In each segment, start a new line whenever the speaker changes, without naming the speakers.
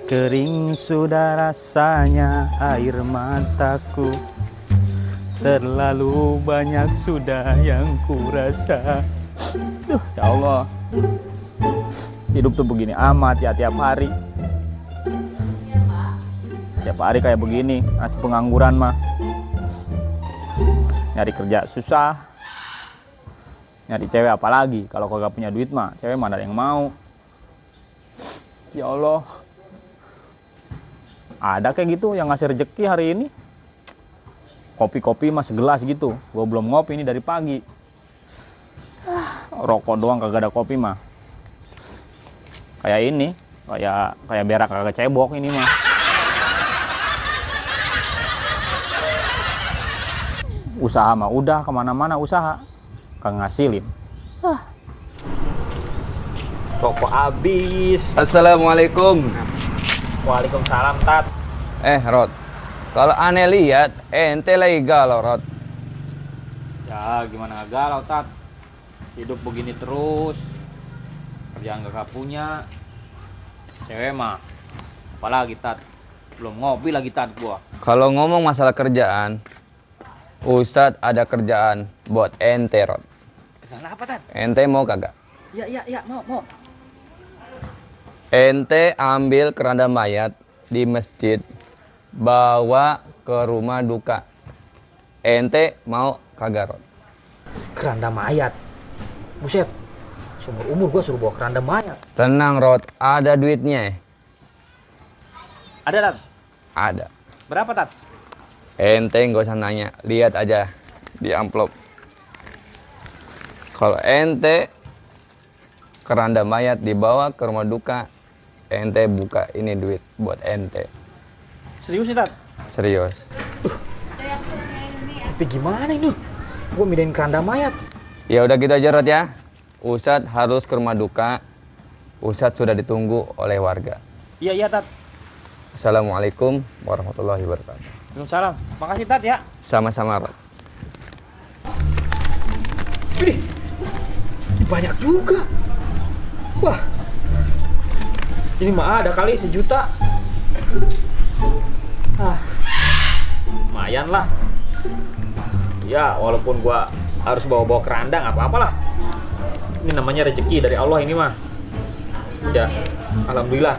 Kering sudah rasanya air mataku, terlalu banyak sudah yang kurasa. Duh, ya Allah, hidup tuh begini amat ya tiap hari. Tiap hari kayak begini, masih pengangguran mah. Nyari kerja susah, nyari cewek apalagi. Kalau kagak punya duit mah, cewek mana ada yang mau. Ya Allah, ada kayak gitu yang ngasih rezeki hari ini. Kopi-kopi mah segelas gitu. Gua belum ngopi ini dari pagi. Rokok doang kagak ada kopi mah. Kayak ini, kayak berak kagak cebok ini mah. Usaha mah udah kemana-mana usaha, kagak ngasilin. Rokok habis.
Assalamualaikum.
Waalaikumsalam, Tat.
Rod, kalau aneh lihat ente lagi galau, Rod.
Ya gimana nggak galau, Tat. Hidup begini terus, kerjaan gak punya, cewek mah apalagi, Tat. Belum ngopi lagi, Tat, gua.
Kalau ngomong masalah kerjaan, Ustadz ada kerjaan buat ente, Rod.
Kerjaan apa, Tat?
Ente mau kagak?
Ya, mau.
Ente ambil keranda mayat di masjid, bawa ke rumah duka. Ente mau kagak, Rod?
Keranda mayat. Buset, seumur umur gua suruh bawa keranda mayat.
Tenang, Rod, ada duitnya.
Ada, Tat?
Ada.
Berapa, Tat?
Ente nggak usah nanya, lihat aja di amplop. Kalau ente keranda mayat dibawa ke rumah duka, ente buka ini duit buat ente.
Serius nih, Tat?
Serius.
Tapi gimana ini? Gua midain keranda mayat.
Ya udah gitu aja, Rod ya. Ustadz harus ke rumah duka. Ustadz sudah ditunggu oleh warga.
Iya, Tat.
Assalamualaikum warahmatullahi wabarakatuh.
Waalaikumsalam. Makasih, Tat, ya.
Sama-sama, Rod.
Ini banyak juga. Wah, ini mah ada kali 1 juta. Lumayan lah. Ya, walaupun gua harus bawa-bawa keranda, nggak apa-apa lah. Ini namanya rezeki dari Allah ini mah. Ya, alhamdulillah.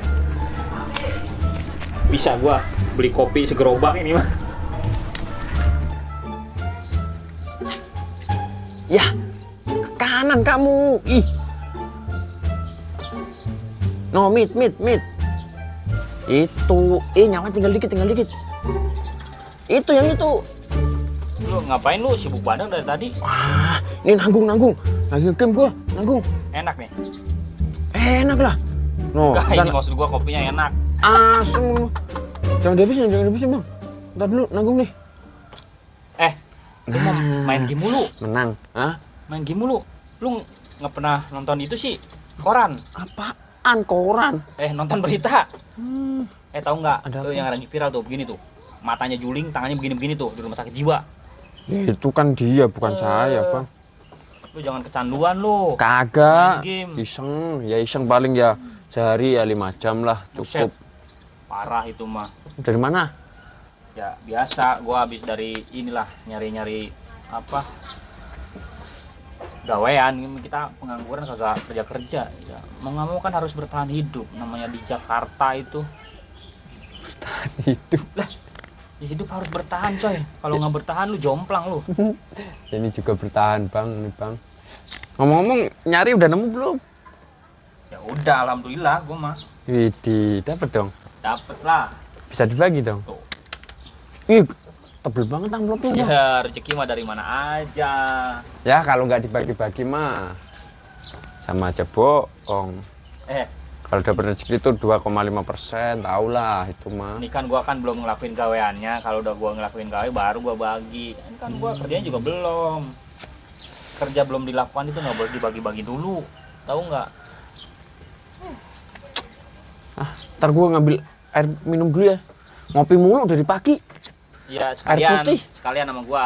Bisa gua beli kopi segerobak ini mah.
Ya, ke kanan kamu. Ih. No, mit. Itu, nyawa tinggal dikit. Itu yang itu.
Lu ngapain lu sibuk bandeng dari tadi?
Wah, ini nanggung. Lagi ngegame gua, nanggung.
Enak nih.
Enak lah. No,
Enggak, ini maksud gua kopinya enak.
Asem. Jangan dihabisin, Bang. Ntar dulu, nanggung nih.
Lu mau main game mulu?
Menang. Hah?
Main game mulu? Lu nggak pernah nonton itu sih? Koran?
Apaan koran?
Nonton berita? Tahu nggak?
Ada
Tuh
apa?
yang lagi viral tuh, begini tuh. Matanya juling, tangannya begini-begini tuh, di rumah sakit jiwa.
Ya, itu kan dia, bukan saya, Bang.
Lu jangan kecanduan lu.
Kagak.
Main game.
Iseng paling ya sehari ya 5 jam lah cukup.
Buset. Parah itu mah.
Dari mana?
Ya biasa, gua habis dari inilah nyari-nyari apa? Gawean. Kita pengangguran kagak kerja. Ya, mau nggak mau kan harus bertahan hidup. Namanya di Jakarta itu.
Bertahan hidup.
Lah, ya hidup harus bertahan, coy. Kalau nggak bertahan lu jomplang lu.
Ini juga bertahan, Bang. Ngomong-ngomong, nyari udah nemu belum?
Ya udah, alhamdulillah gua mah.
Widih, dapet dong.
Dapet lah.
Bisa dibagi dong.
Tuh.
Ih, tebel banget amplopnya, Bang.
Ya rezeki mah dari mana aja.
Ya kalau nggak dibagi-bagi mah sama aja bohong. Kalau dapat rezeki itu 2,5%, tau lah itu mah.
Ini kan gua kan belum ngelakuin gaweannya. Kalau udah gua ngelakuin gawe baru gua bagi. Ini kan gua kerjanya juga belum. Kerja belum dilakukan itu nggak boleh dibagi-bagi dulu. Tahu nggak?
Ntar gua ngambil air minum dulu ya. Ngopi mulu dari pagi.
Iya,
Air putih.
sekalian sama gua.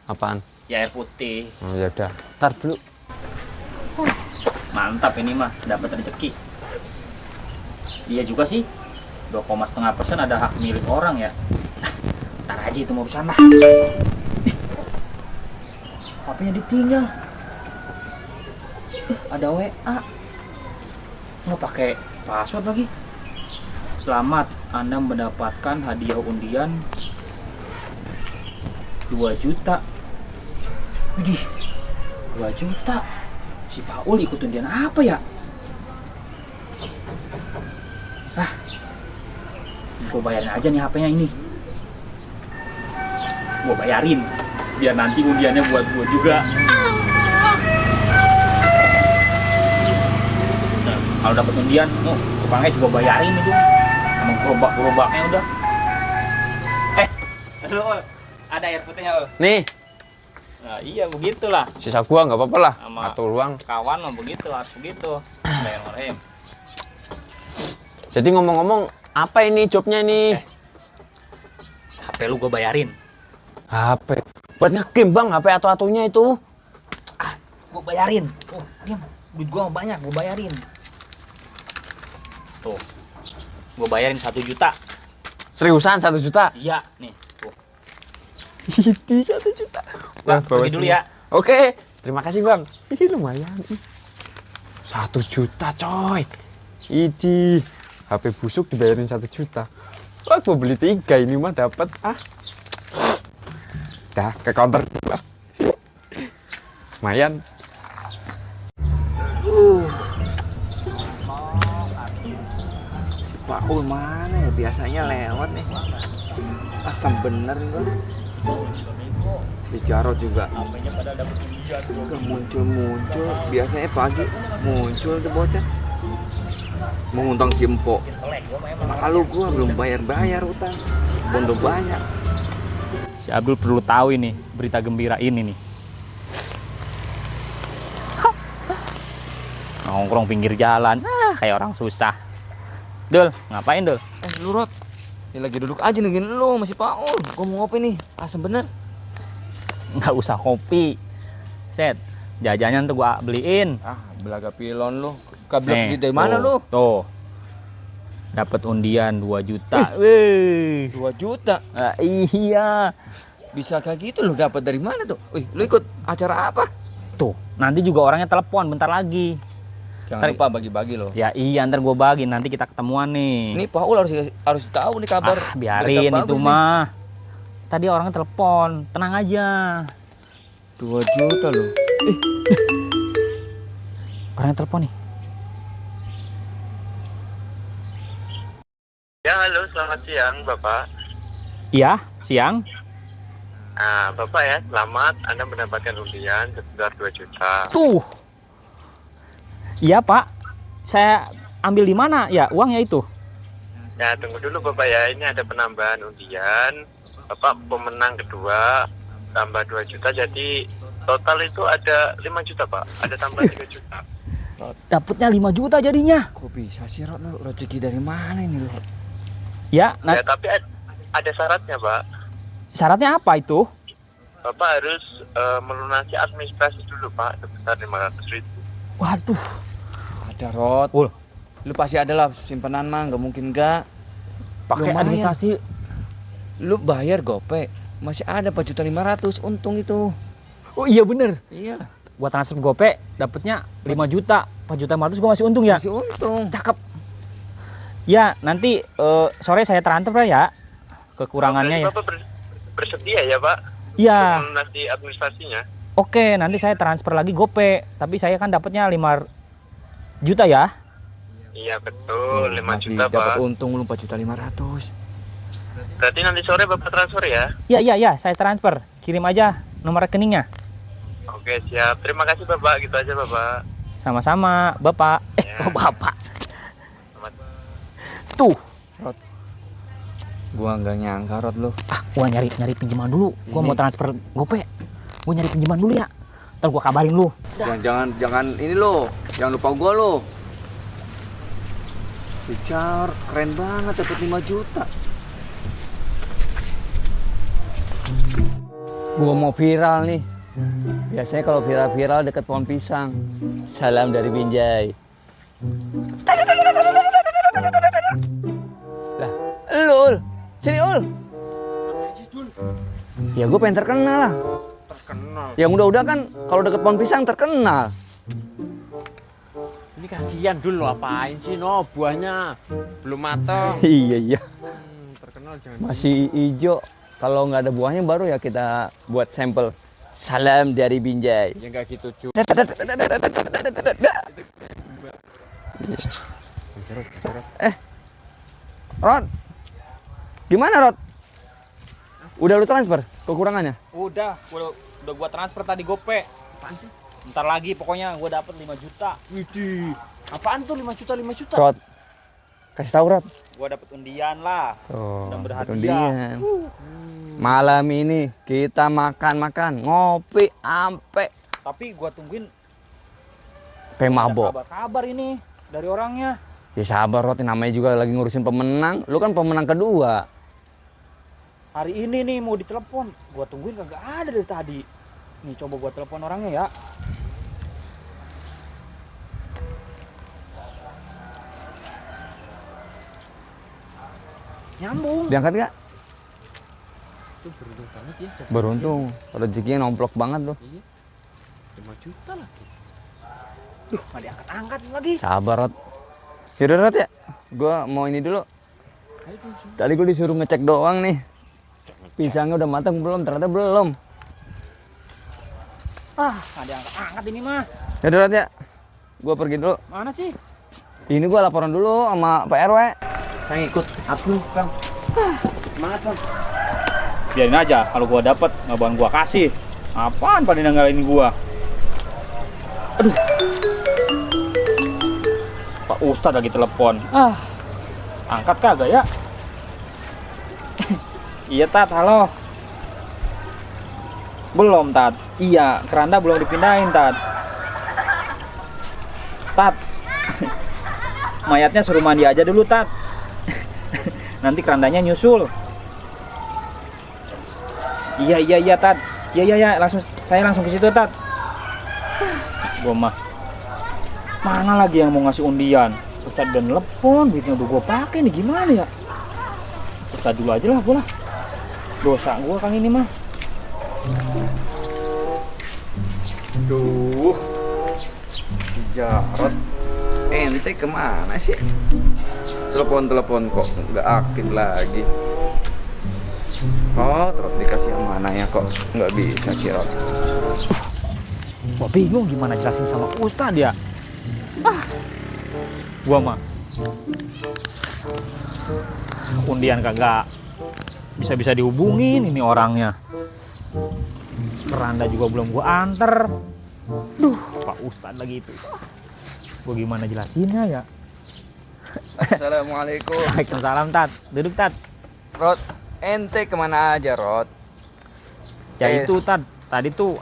Apaan?
Ya air putih.
Oh, ya udah. Ntar dulu.
Mantap ini mah, dapat rezeki. Iya juga sih. 2,5% ada hak milik orang ya. Ntar aja itu mau sana. HP-nya ditinggal. Ada WA. Nggak pakai password lagi. Selamat, Anda mendapatkan hadiah undian 2 juta. Widih, 2 juta. Si Paul ikut undian apa ya? Gue bayarin aja nih HP-nya ini. Gue bayarin, biar nanti undiannya buat gue juga. Nah, kalau dapat undian, tukangnya juga bayarin itu. Sama gerobak-gerobaknya udah. Lu, ada air putihnya, Ul?
Nih,
Nah, iya begitulah.
sisa gua nggak apa-apa lah.
Sama
Atau luang.
kawan mah begitu, harus begitu. Bismillahirrahmanirrahim.
Jadi ngomong-ngomong, apa ini jobnya ini?
HP lu gue bayarin.
HP. Buat nge-game bang, HP atu-atunya itu.
Gue bayarin. Oh, diam. Duit gue banyak, gue bayarin. Tuh. Gue bayarin 1 juta.
Seriusan 1 juta?
Iya, nih. Tuh.
Ini 1 juta.
Bang, pergi dulu ya.
Oke, terima kasih bang. Ini lumayan. 1 juta coy. Idi, HP busuk dibayarin 1 juta. Wah, gue beli 3 ini mah dapat. Dah ke counter. Lumayan.
Si Paul mana ya? Biasanya lewat nih. Asam bener nih bang. Si Jarod juga udah muncul. Biasanya pagi muncul tuh bocah. Mau ngutang Cimpo. Lalu gua belum bayar utang. Bondo banyak.
Si Abdul perlu tahu ini berita gembira ini nih. Nongkrong pinggir jalan, kayak orang susah. Dul, ngapain Dul?
Lu Rod, ini lagi duduk aja nungguin lu masih Paul. Gua mau ngopi nih, asam bener.
Nggak usah kopi. Set, jajanan tuh gua beliin.
Belaga pilon lu. Kablok
Nih,
dari mana
tuh,
lu?
Tuh. Dapat undian 2 juta. Wih.
2 juta.
Iya.
Bisa kayak gitu lu dapat dari mana tuh? Wih, lu ikut acara apa?
Tuh, nanti juga orangnya telepon bentar lagi.
Jangan lupa bagi-bagi loh.
Ya iya, ntar gue bagi, nanti kita ketemuan nih.
Ini Paul harus tahu nih kabar.
Biarin
berita
itu
bagus
mah. Tadi orangnya telepon, tenang aja.
2 juta loh.
Orangnya telepon nih.
Ya, halo, selamat siang, Bapak.
Iya, siang.
Bapak ya, selamat Anda mendapatkan undian sebesar 2 juta.
Tuh. Iya, Pak. Saya ambil di mana ya uangnya itu?
Ya, tunggu dulu Bapak ya, ini ada penambahan undian. Bapak pemenang kedua, tambah 2 juta, jadi total itu ada 5 juta, Pak. Ada tambahan 3 juta.
Dapatnya 5 juta jadinya.
Kok bisa sih Rod lu? Rezeki dari mana ini lu?
Ya,
Ya, tapi ada syaratnya, Pak.
syaratnya apa itu?
Bapak harus melunasi administrasi dulu, Pak, sebesar 500.000.
Waduh.
Ada Rod.
Ul.
Lu pasti ada lah simpanan mah, nggak mungkin nggak.
Pakai
Lumayan.
administrasi.
Lu bayar GoPay, masih ada 4.500.000 untung itu.
Oh iya bener.
Iya,
Gua transfer GoPay dapatnya 5 juta. 4.500.000 gua masih untung ya.
masih untung.
Cakep. Ya, nanti sore saya transfer ya kekurangannya ya.
Berarti Bapak bersedia ya, Pak?
Iya.
Melunasi administrasinya.
Oke, nanti saya transfer lagi GoPay, tapi saya kan dapatnya 5 juta ya.
Iya, betul, 5
Masih
juta,
dapat
Pak.
untung lu 4.500.000.
Berarti nanti sore Bapak transfer ya?
Iya, saya transfer. Kirim aja nomor rekeningnya.
Oke, siap. Terima kasih Bapak, gitu aja Bapak.
Sama-sama, Bapak.
Ya.
Kok Bapak?
Selamat.
Tuh.
Gua nggak nyangka Rod lu.
Gua nyari pinjaman dulu. Gua mau transfer GoPay. Gua nyari pinjaman dulu ya. Ntar gua kabarin lu.
Jangan ini lo, jangan lupa gua lo. Bicar, keren banget dapat 5 juta.
Gua mau viral nih. Biasanya kalau viral-viral deket pohon pisang. Salam dari Binjai. Lah, Ul. Sini Ul. Ya gue pengen terkenal lah.
Terkenal.
Yang udah-udah kan kalau deket pohon pisang terkenal.
Ini kasihan dulu, apain sih no, buahnya belum matang.
Iya iya.
Terkenal jangan.
Masih hijau. Kalau nggak ada buahnya baru ya kita buat sampel. Salam dari Binjai.
Ya nggak gitu cu.
Rod, gimana Rod? Udah lu transfer kekurangannya?
Udah gua transfer tadi GoPay.
Apaan sih?
Ntar lagi pokoknya gua dapet 5 juta.
Widih. Apaan tuh 5 juta 5 juta?
Rod, kasih tahu Rod.
Gua dapet undian lah.
Oh,
Dan berhadiah.
undian. Malam ini kita makan-makan, ngopi, ampe
Tapi gua tungguin
mabok.
kabar ini dari orangnya.
Ya sabar Rod, namanya juga lagi ngurusin pemenang. Lu kan pemenang kedua.
Hari ini nih mau ditelepon. Gua tungguin kagak ada dari tadi. Nih coba gua telepon orangnya ya. Nyambung.
Diangkat gak?
Itu beruntung banget ya.
Beruntung, rezekinya nomplok banget tuh.
Iya. 5 juta lagi.
Duh, nggak diangkat-angkat lagi.
Sabar Rod. Yaudah Rod ya, gua mau ini dulu.
Ayo tuh, Cu.
Tadi gua disuruh ngecek doang nih. Pisangnya udah matang belum? Ternyata belum.
Ah, nggak diangkat-angkat ini mah.
Yaudah Rod ya, gua pergi dulu.
Mana sih?
Ini gua laporan dulu sama Pak RW.
Saya ikut. Aku, Bang. Semangat, Bang.
Biarin aja, kalau gua dapet nggak bakalan gua kasih. Apaan pada ninggalin gua? Aduh. Pak Ustadz lagi telepon. Angkat kagak ya? Iya Tat, halo. Belum Tat. Iya, keranda belum dipindahin Tat. Tat. Mayatnya suruh mandi aja dulu Tat. Nanti kerandanya nyusul. Iya Tat. Iya, saya langsung ke situ Tat. Gua mah. Mana lagi yang mau ngasih undian? Ustadz dan telepon, duitnya udah gua pakai nih, gimana ya? Ustadz dulu aja lah gua lah. Dosa gua kali ini mah.
Duh. Jarot. Ente kemana sih? Telepon kok nggak aktif lagi. Oh, terus dikasih yang mana ya kok nggak bisa sih Rod.
Gua bingung gimana jelasin sama Ustadz ya. Gua mah undian kagak bisa dihubungin ini orangnya. Keranda juga belum gua anter. Duh, Pak Ustadz lagi itu. Gua gimana jelasinnya ya?
Assalamualaikum.
Waalaikumsalam Tat. Duduk Tat.
Rod, ente kemana aja Rod?
Ya itu Tat. Tadi tuh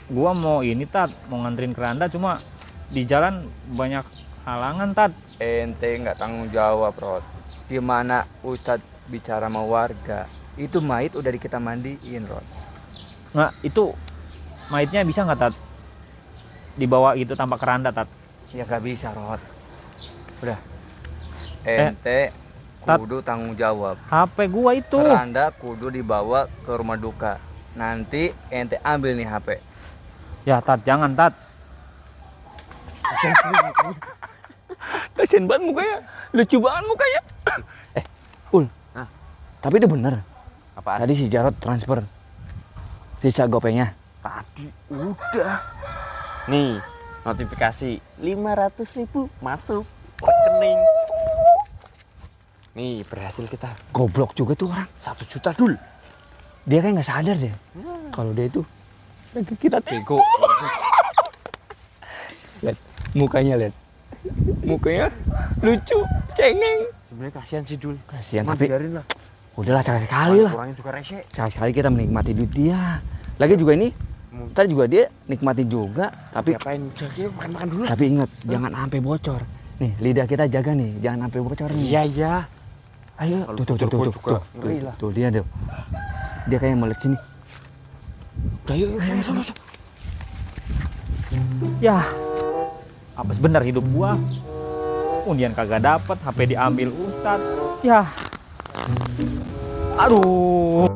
gua mau ini Tat, mau nganterin keranda cuma di jalan banyak halangan Tat.
Ente nggak tanggung jawab Rod. Gimana Ustadz bicara sama warga? Itu mayit udah kita mandiin Rod.
Nggak, itu mayitnya bisa nggak Tat? Dibawa gitu tanpa keranda Tat?
Ya nggak bisa Rod. Udah. Ente
Tat.
kudu tanggung jawab.
HP gua itu.
Keranda kudu dibawa ke rumah duka. Nanti ente ambil nih HP.
Ya Tat, jangan Tat.
Kasian banget mukanya, lucu banget mukanya. Ul, tapi itu bener.
Apaan?
Tadi si Jarot transfer sisa gopengnya.
Tadi udah. Nih, notifikasi 500.000 masuk rekening. Nih, berhasil kita.
Goblok juga tuh orang.
1 juta dul.
Dia kayak nggak sadar deh. Kalau dia itu kita
Bego.
lihat mukanya, lihat mukanya lucu, cengeng.
Sebenarnya kasihan sih dul.
Kasihan
Cuma
tapi
biarin lah.
udahlah sekali lah.
Kurangnya juga rese.
Sekali kita menikmati duit dia. Lagi juga ini, tadi juga dia nikmati juga. Tapi
Ngapain? Udah, makan dulu lah.
ingat jangan sampai bocor.
Nih, lidah kita jaga nih, jangan sampai bocor nih.
Iya, iya.
Ayo,
Kalau
tuh,
bocor gua juga ngeri lah.
tuh, dia tuh. Dia kayak melek sini. Udah, yuk, sana.
Ya, apa bener hidup gua? Undian kagak dapet, HP diambil Ustad. Ya, aduh.